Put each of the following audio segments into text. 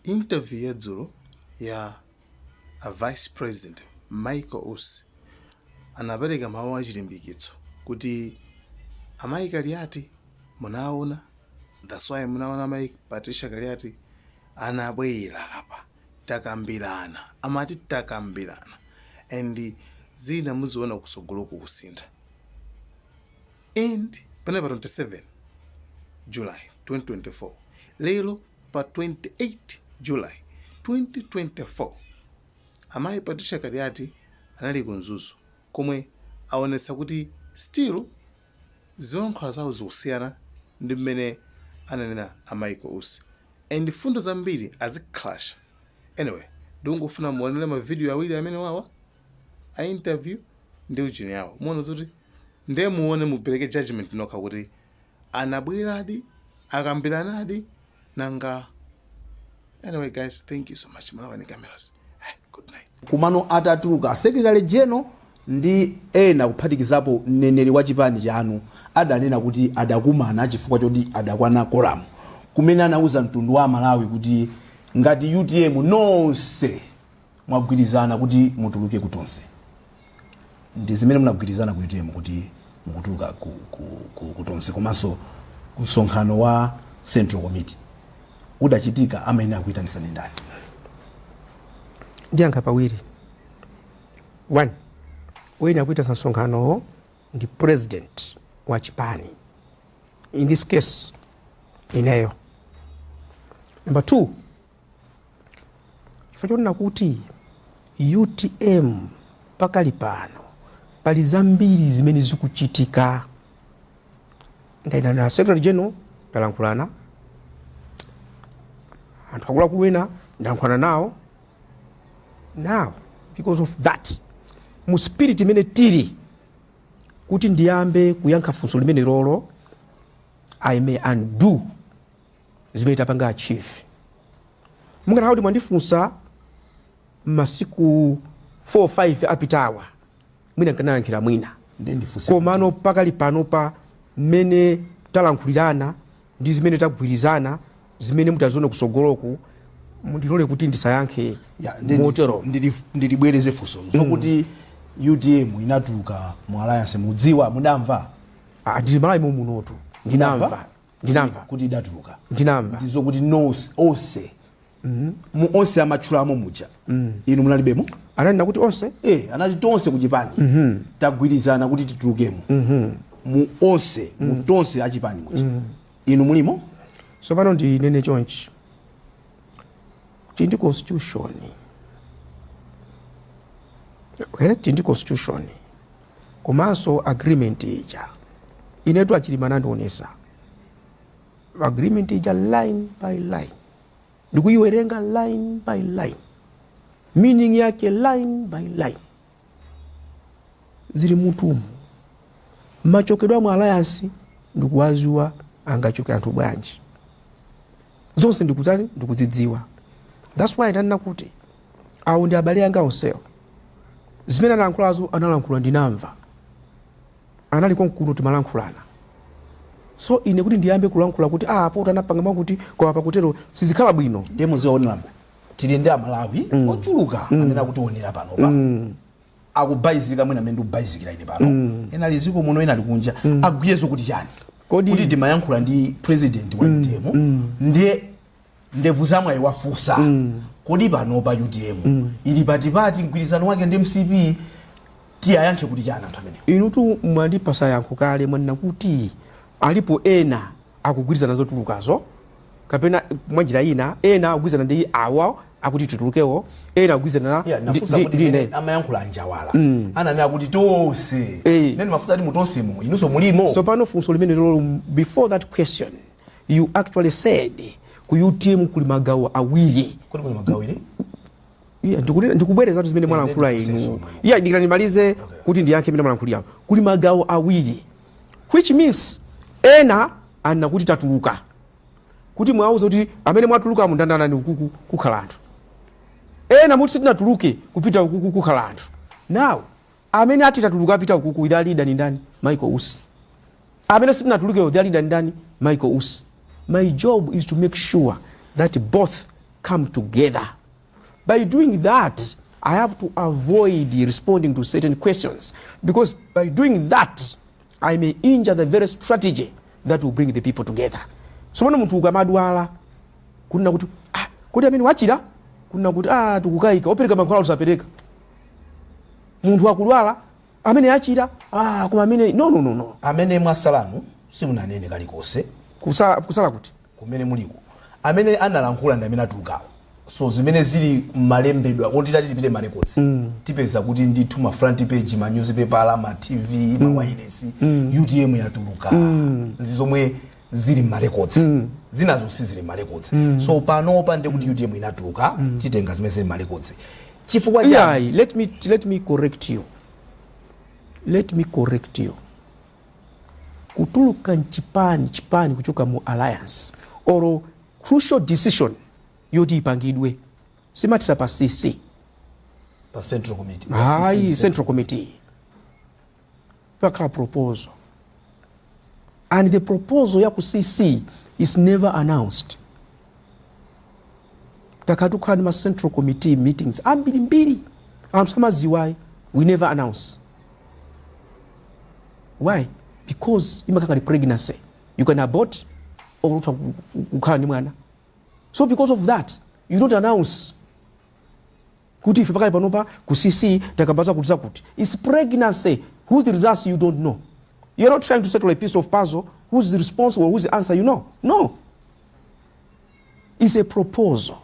Interview ya dzulo ya a Vice President Michael Usi anapereka mawu achilimbikitso kuti amayi Kaliati munaona, that's why munaona amayi Patricia Kaliati anabwera apa, takambirana, amati takambirana and zina muziona kusogoloku kusintha. And panali pa 27 July 2024, lero pa 28 July 2024 amayi Patricia Kaliati anali ku Mzuzu komwe aonetsa kuti still zoyankhula zawo zikusiyana ndi mmene ananena a Michael Usi and fundo zambiri aziclasha. Anyway, ndikungofuna muonere mavidiyo awiri amene wawa a interview ndi ujini yawo, muone zoti ndiye muone, mupereke judgment nokha kuti anabweradi, akambiranadi nanga. Anyway guys, thank you so much. Malawi Cameras. Good night. Kumano atatuluka Secretary General ndi ena, kuphatikizapo mneneri wa chipani chanu, adanena kuti adakumana chifukwa choti adakwana quorum, kumene anauza mtundu wa Malawi kuti ngati UTM nonse mwagwirizana kuti mutuluke kutonse. Ndi zimene munagwirizana ku UTM kuti mukutuluka ku Tonse? Komanso msonkhano wa Central Committee udachitika, amene akuyitanisa ndi ndani? Ndiyankha pawiri. One, wina akuitasa msonkhanowo ndi president wa chipani, in this case ineyo. Number two, chifukwa chonena kuti UTM pakali pano pali zambiri zimene zikuchitika, ndaina na Secretary General, ndalankhulana, anthu akuluakulu ena ndalankhulana nawo. Now, because of that, mu spirit imene tili, kuti ndiyambe kuyankha funso limene lolo, I may undo zimene tapanga achieve. Mungatha kuti mwandifunsa masiku 4 5 apitawa, mwina nkanayankhira mwina. Ndiye ndifunse. Komano pakali panopa, mmene talankhulirana ndi zimene tagwirizana, zimene mutazione kusogoloku, mundilole kuti ndisayankhe. Ya, motero. Ndilibwereze funso zokuti UTM inatuluka mu alliance, mudziwa, mudamva? Ah, ndili Malawi munotu, ndinamva, ndinamva. Kuti idatuluka? Ndinamva. Ndizokuti nonse, onse, mu onse amatchulamo muja, inu munalibemo? Ananena kuti onse? Eh, anati tonse kuchipani tagwirizana kuti titulukemo. Mu onse, mu tonse achipani muja, inu mulimo? So pano ndinene chonchi, tili ndi constitution, okay? Tili ndi constitution komanso agreement ija. Inetu achilima anandionesa agreement ija line by line, ndikuiwerenga line by line, meaning yake line by line, zili mutumu. Machokedwe amwe alliance ndikuwaziwa, angachoke anthu bwanji, zonse ndikutani, ndikudzidziwa. That's why ndanena kuti awo ndi abale anga onsewo. Zimene analankhulazo analankhula, ndinamva, anali konkuno timalankhulana. So ine kuti ndiyambe kulankhula kuti ah, apo anapanga mwakuti, koma pakutero sizikhala bwino. Ndiye muziwaonera, tili ndi Amalawi ochuluka amene akutionera panopa, akubayizika mwina amene ndikubayizikira ine pano. Ena ali ziko muno, ena ali kunja. Agwiyezo kuti chani? Kuti timayankhula ndi president wa UTM, ndiye ndevu zamwayi wafusa, kodi panopa UTM ili patipati mgwirizano wake ndi MCP? Tiyayankhe kuti chani anthu amenewo? Inutu mwandipasa yankho kale, mwanena kuti alipo ena akugwirizana zotulukazo, kapena mwanjira ina ena akugwirizana ndi awa akuti titulukewo, ena akugwirizana Yeah, nafunsa kuti ndi mmene ine. amayankhula Njawala ananena kuti tonse. Nene mafunsa kuti mutonsemo inunso mulimo? So pano funso limene lolo, before that question you actually said ku UTM kuli magawo awiri. Kodi kuli magawo awiri? Yeah, ndikubwerezatu zimene mwalankhula Ndifunsenso inu. mwana. Yeah, ndikira ndimalize kuti ndiyankhe imene mwalankhulira. Kuli magawo awiri, which means ena anena kuti tatuluka, kuti mwauza kuti amene mwatuluka mundandanani ukuku kukhala anthu, ena muti sitinatuluke kupita ukuku kukhala anthu. Now amene ati tatuluka apita ukuku, their leader ni ndani? Michael Usi. Amene sitinatuluke, their leader ni ndani? Michael Usi. My job is to make sure that both come together. By doing that, I have to avoid responding to certain questions, because by doing that I may injure the very strategy that will bring the people together. So pano munthu ukamadwala, kunena kuti, "Ah, kodi amene wachira?" Kunena kuti, "Ah, tikukayika," opereka mankhwala usapereka. Munthu akudwala, amene achira, ah, koma amene, no, no, no, no. Amene mwasalanu simunanene kalikonse. Kusala, kusala kuti? Kumene muliko, amene analankhula ndi amene atulukawo. So zimene zili mmalembedwa kuti tati tipite ma records, tipeza kuti ndithu ma front page, ma newspaper, ma TV, ma wireless, UTM yatuluka. Ndi zomwe zili mma records, zinazo sizili mma records. So panopa ndi kuti UTM inatuluka, titenga zimene zili mma records. Chifukwa chani? Yeah, let me correct you, let me correct you. Kutuluka mchipani, chipani kuchoka mu alliance or crucial decision yoti ipangidwe simathera pa CC. Pa central committee. Hayi, central committee pakhala proposal, and the proposal ya ku CC is never announced. Takhala tikukhala ndi ma central committee meetings ambirimbiri, anthu samaziwayi. We never announce. Why? Because imakhala ngati pregnancy, you can abort or utha kukhala ndi mwana. So because of that, you don't announce kuti ife pakali panopa ku CC takambaza kuti zakuti. It's pregnancy whose results you don't know. You're not trying to settle a piece of puzzle whose response or whose answer you know. No, it's a proposal.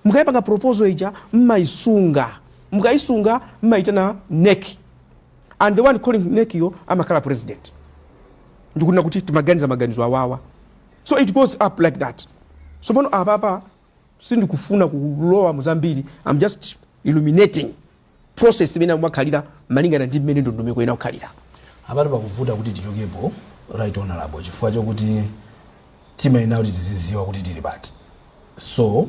Mukayipanga proposal ija, mmayisunga. Mukayisunga, mmayitana NEC, and the one calling NEC yo amakhala president, ndikunena kuti timaganiza maganizo awawa. So it goes up like that. So pano apapa sindikufuna kulowa muzambiri. I'm just illuminating process imene amakhalira malingana ndi mmene ndondomeko ina kukhalira. Apati pakuvuta kuti tichokepo, Right Honorable, chifukwa chokuti timayenera kuti tiziziwa kuti tili pati. So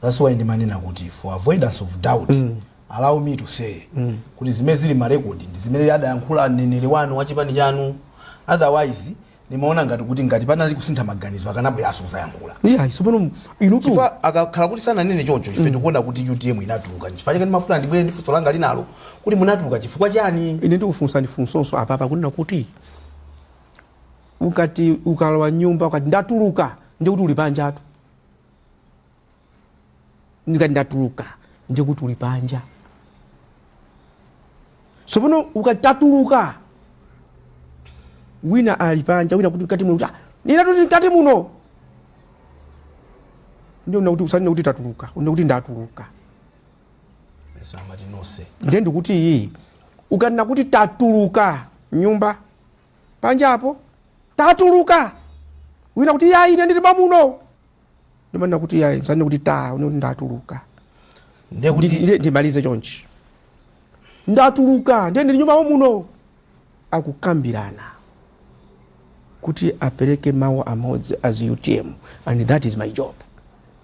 that's why ndimanena kuti for avoidance of doubt, allow me to say kuti zimene zili ma record ndi zimene adayankhula mneneri wanu wa chipani chanu. Otherwise nimaona ngati kuti ngati panali kusintha maganizo, akanabweranso kuzayankhula. Yeah, so pano inutu Chifukwa akakhala kuti sananene choncho, ife tikuona kuti UTM inatuluka. Chifukwa chake ndimafuna ndibwere ndi funso langa linalo kuti munatuluka chifukwa chani? Ine ndikufunsani funsonso apapa, kunena kuti ukati ukalowa nyumba, ukati ndatuluka, ndikuti uli panjatu. Ndikati ndatuluka, ndikuti uli panja. So pano ukati tatuluka, wina ali panja, wina kuti mkati muno, kuti, "Ah, ninatuti mkati muno." Ndiye una kuti usanene kuti tatuluka, une kuti ndatuluka. Amati nonse. Ndiye ndikuti ukanena kuti tatuluka nyumba, panjapo tatuluka, wina kuti, "Yayi, ine ndili mamuno." Ndimanena kuti, "Yayi, msanene kuti ta, une kuti ndatuluka." Ndiye kuti Ndimalize chonchi: ndatuluka, ndiye ndili nyumbamo muno. Akukambirana kuti apereke mawu amodzi as UTM, and that is my job.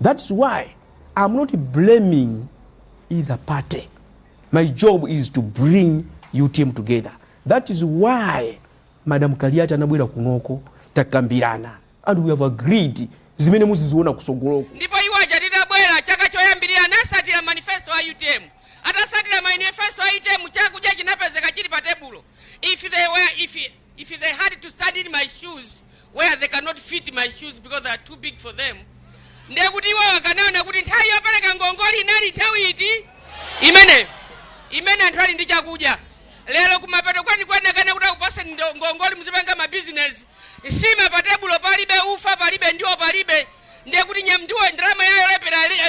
That is why I'm not blaming either party. My job is to bring UTM together. That is why Madam Kaliati anabwera kunoko, takambirana and we have agreed zimene muziziona kusogoloko. Ndipo iwo aja titabwera chaka choyambirira, anasatira manifesto a UTM. Atasatira manifesto a UTM, chakudya chinapezeka chili pa tebulo. If they had to stand in my shoes, where they cannot fit my shoes because they are too big for them, ndiye kuti iwo akanaona kuti nthawi yopereka ngongole inali nthawi iti imeneyo, imene anthu ali ndi chakudya. Lero kumapeto kwenikweni kuti akupaseni ngongole muzipanga mabizinesi, nsima pa tebulo palibe, ufa palibe, ndiwo palibe. Ndiye kuti ndiwo ndalama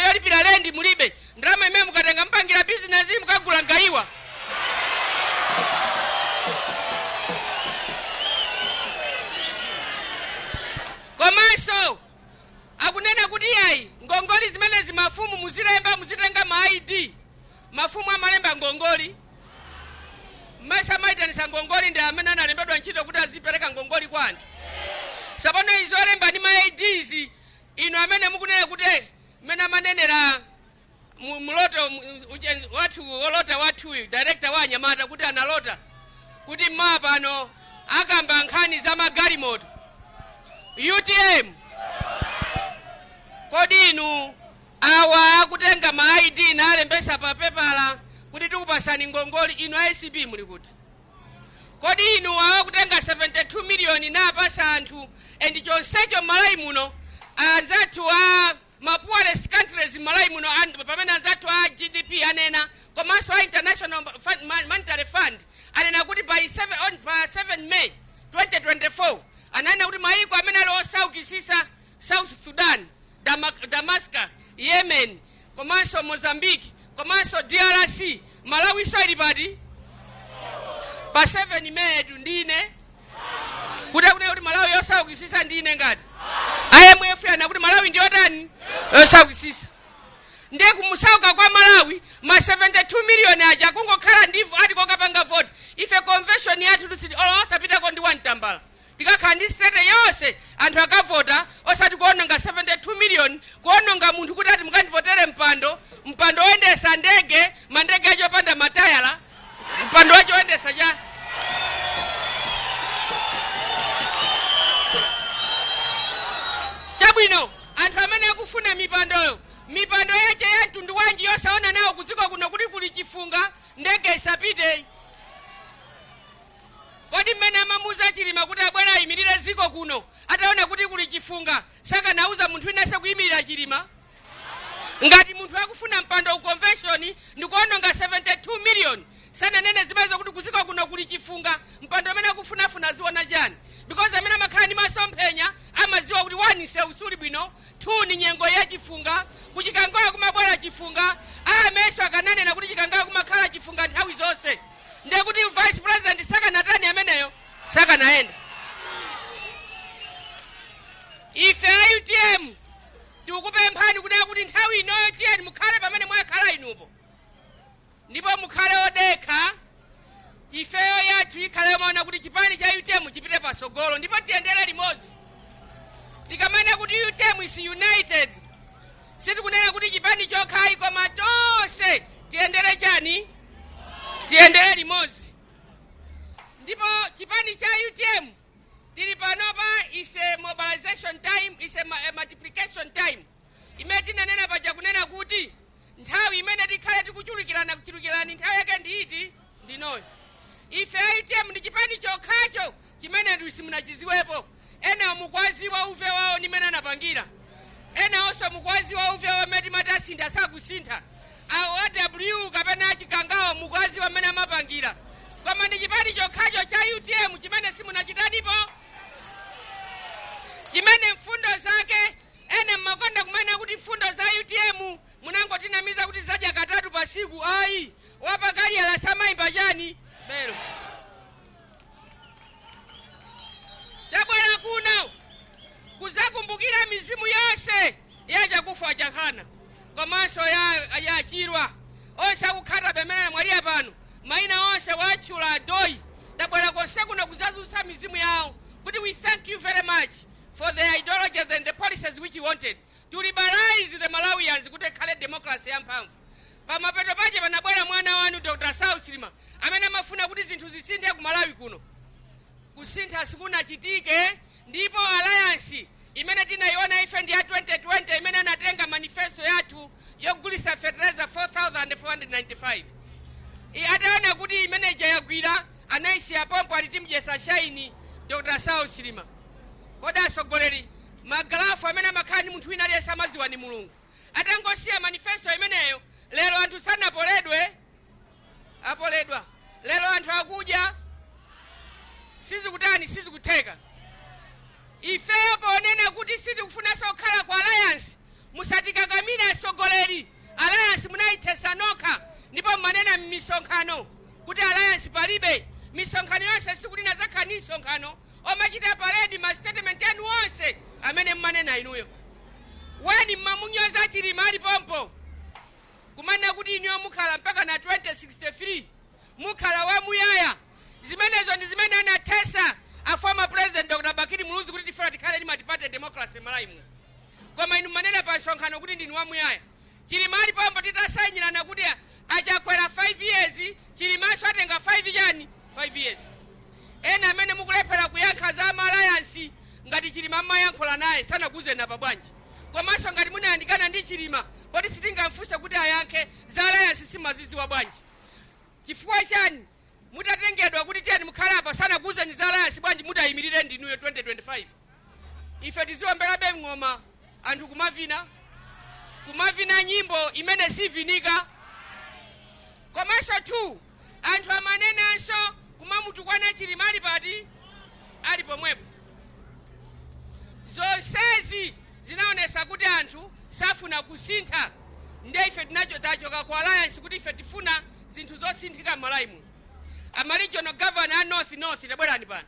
yolipira lendi mulibe. Ndalama imene mukatenga mupangira bizinesi, mukagula ngayiwa. Komanso akunena kuti, yayi, ngongoli zimenezi mafumu muzilemba, muzitenga ma ID. Mafumu amalemba ngongoli? Masa amayitanisa ngongoli ndi amene analembedwa ntchito kuti azipereka ngongoli kwa anthu? Tsopano izi olemba ndi ma IDs, inu amene mukunena kuti, mmene amanenera muloto wathu, wolota wathuyu, director wa anyamata, kuti analota kuti mmawa pano akamba nkhani za magalimoto. UTM, kodi inu Awa akutenga ma ID nalembesa pa pepala kuti tikupasani ngongoli, inu ACB muli kuti? Kodi inu awa kutenga 72 miliyoni napasa anthu, and chonsecho Malawi muno anzathu a ma poorest countries Malawi muno, pamene anzathu a GDP anena, komanso a International Monetary Fund anena kuti by 7, on, pa 7 May 2024 ananena kuti mayiko amene ali osaukisisa, South Sudan, Damascus, Yemen, komanso Mozambique, komanso DRC, Malawi so ili pati? Pa 7 May tu ndine kuti akunena kuti Malawi yosaukisisa ndine ngati IMF yana kuti Malawi ndiyotani? Yosaukisisa. Ndiye kumusauka kwa Malawi, ma 72 miliyoni aja kungokhala ndivu ati kokapanga vote. Ife convention yathu tusiti olo osapitako ndi wamtambala, tikakhala ndi state yonse, anthu akavota, osati kuononga 72 million, kuononga munthu kuti ati mukandivotere mpando, mpando woyendesa ndege, mandege acho opanda matayala, mpando wacho woyendesa cha chabwino. Anthu amene akufuna mipandoyo, mipando yache ya mtundu wanji yosaona nawo kudziko kuno kuti kuli chifunga, ndege isapite? Kodi mmene amamuza Chilima kuti abwere ayimirire dziko kuno, ataona kuti kuli chifunga, sakanauza munthu winanso kuyimirira Chilima? Ngati munthu akufuna mpando ku convention ndikuononga 72 million, sananene zimenezo kuti kuziko kuno kuli chifunga, mpando amene akufunafuna aziona chani? Because amene amakhala ndi masomphenya amadziwa kuti 1, msewu suli bwino, 2, ni nyengo ya chifunga, kuchikangawa kumabwera chifunga. Ameso akananena kuti Chikangawa kumakhala chifunga nthawi zonse, ndiye kuti vice president sakanatani ameneyo, sakanayenda. Ife a UTM tikukupemphani kunena kuti nthawi inoyo tiyeni mukhale pamene mwakhala inupo, ndipo mukhale odekha. Ifeyo yathu ikhale yomaona kuti chipani cha UTM chipite pasogolo, ndipo tiyendere limodzi. Tikamana kuti UTM is united, sitikunena kuti chipani chokhayi, koma tonse tiyendere chani? Tiyendere limodzi. Ndipo chipani cha UTM tili panopa is a mobilization time, is a multiplication time imene tinanena paja, kunena kuti nthawi imene tikhale tikuchulukirana kuchulukirani, nthawi yake ndi iti? Ndinoyo. Ife a UTM ndi chipani chokhacho chimene ndi simunachiziwepo. Ena mukwaziwa uve wawo nimene anapangira, ena onso mukwaziwa uve wawo amene timati asintha, sakusintha. Awo a W kapena achikangawa mukwaziwa amene amapangira, koma ndi chipani chokhacho cha UTM chimene simunachitanipo, chimene mfundo zake ena mmakonda kumanena kuti mfundo za UTM munangotinamiza kuti zadya katatu pa siku. Ayi, wapakaliyala samayimba chani belo. Tabwera kuno kuzakumbukira mizimu yonse ya Chakufa Chahana komanso ya Chirwa, onse akukhata pamene mwaliya pano, mayina onse watchula adoyi. Tabwera konse kuno kuzazusa mizimu yawo kuti we thank you very much for the ideologies and the policies which you wanted to liberalize the Malawians kuti ikhale democracy yamphamvu. Pamapeto pache panabwera mwana wanu Dr. Saulos Chilima amene amafuna kuti zinthu zisinthe ku Malawi kuno. Kusintha sikunachitike, ndipo alliance imene tinayiona ife ndi ya 2020 imene anatenga manifesto yathu yogulisa fertilizer 4495. Ataona kuti imene ija yagwira, anayisiya pompo, ati timdyesa shaini Dr. Saulos Chilima. Kodi atsogoleri, magalafu amene amakhala ndi munthu wina aliyense amadziwa ni Mulungu. Atangosiya manifesto imeneyo, lero anthu sanapoledwe? Apoledwa. Lero anthu akudya, sizikutani? Sizikutheka. Ifeyo ponena kuti sitikufunanso kukhala ku alliance, musatikakamire atsogoleri. Alliance munayithesa nokha, ndipo mmanena m'misonkhano kuti alliance palibe. Misonkhano yonse sikuti nazakhala ndi msonkhano omachita parade ma statement anu onse amene mmanena inuyo. Weni mmamunyoza Chilima ali pompo, kumanena kuti inuyo mukhala mpaka na 2063, mukhala wamuyaya. Zimenezo ndi zimene anathesa a former president Dr. Bakili Muluzi, kuti tifuna tikhale ndi multi-party democracy Malawi muno, koma inu mmanena pa msonkhano kuti ndinu wamuyaya. Chilima ali pompo, titasayinirana kuti achakwera 5 years, Chilimanso atenga 5 chani? 5 years. Ena amene mukulephera kuyankha za ma alliance, ngati Chilima mmayankhula naye, sanakuuzeni apa bwanji? Komanso ngati munayandikana ndi Chilima, poti sitingamfunse kuti ayankhe za alliance, simazidziwa bwanji? Chifukwa chani mutatengedwa kuti tiyeni mukhale apa, sanakuuzeni za alliance bwanji? Mutayimirire ndinuyo 2025, ife tiziomberabe ng'oma, anthu kumavina, kumavina nyimbo imene sivinika? Komanso 2, anthu amanenanso kumamutukwana Chilima ali pati? Ali pomwepo. Zonsezi zinaonesa kuti anthu safuna kusintha. Nde ife tinacho tachoka ku alliance kuti ife tifuna zinthu zosinthika m'Malawi muno. Ama regional governor a North North, tabwerani pano.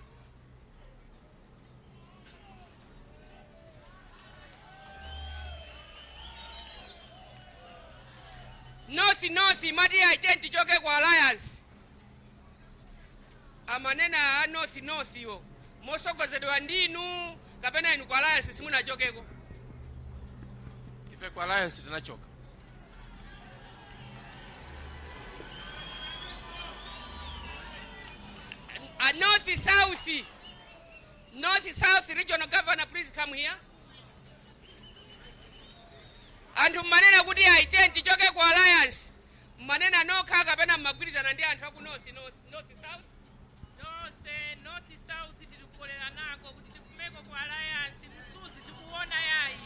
North North imati aite tichoke ku alliance. Amanena a North North iwo mosogozedwa ndinu, kapena inu ku alliance simunachokeko? Ife ku alliance tinachoka. A North South, North South regional governor, please come here. Anthu mmanena kuti aite tichoke ku alliance, mmanena nokha kapena mmagwirizana ndi anthu aku North North, North South? Tonse North South tikukolera nako kuti tifumeko ku alliance. Msuzi tikuona yayi.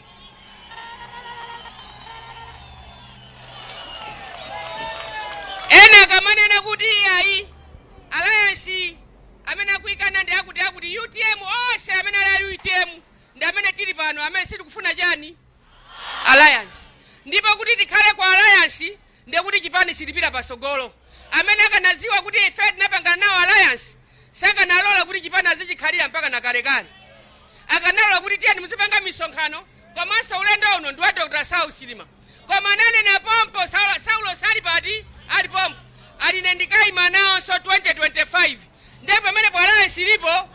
Ena akamanena kuti ayi, alliance amene akuyikana ndi akuti akuti UTM, onse amene ali a UTM ndi amene tili pano amene sitikufuna chani? Alliance. Ndipo kuti tikhale ku alliance, ndiye kuti chipani silipita pasogolo. Amene akanadziwa kuti ife tinapangana nawo alliance, sakanalola kuti chipani azichikhalira mpaka na kalekale. Akanalola kuti tiyeni muzipanga misonkhano, komanso ulendo uno ndi wa Dr Saulos Chilima. Koma ananena pompo, Saulo sali pati? Ali pompo, aline ndikayima nawonso 2025. Ndiye pamenepo alliance ilipo?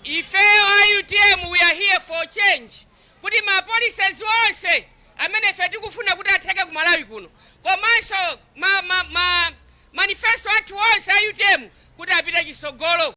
Ifeyo a UTM, we are here for change, kuti ma policies onse amene ife tikufuna kuti atheke ku Malawi kuno, komanso ma manifesto athu onse a UTM kuti apite chisogolo.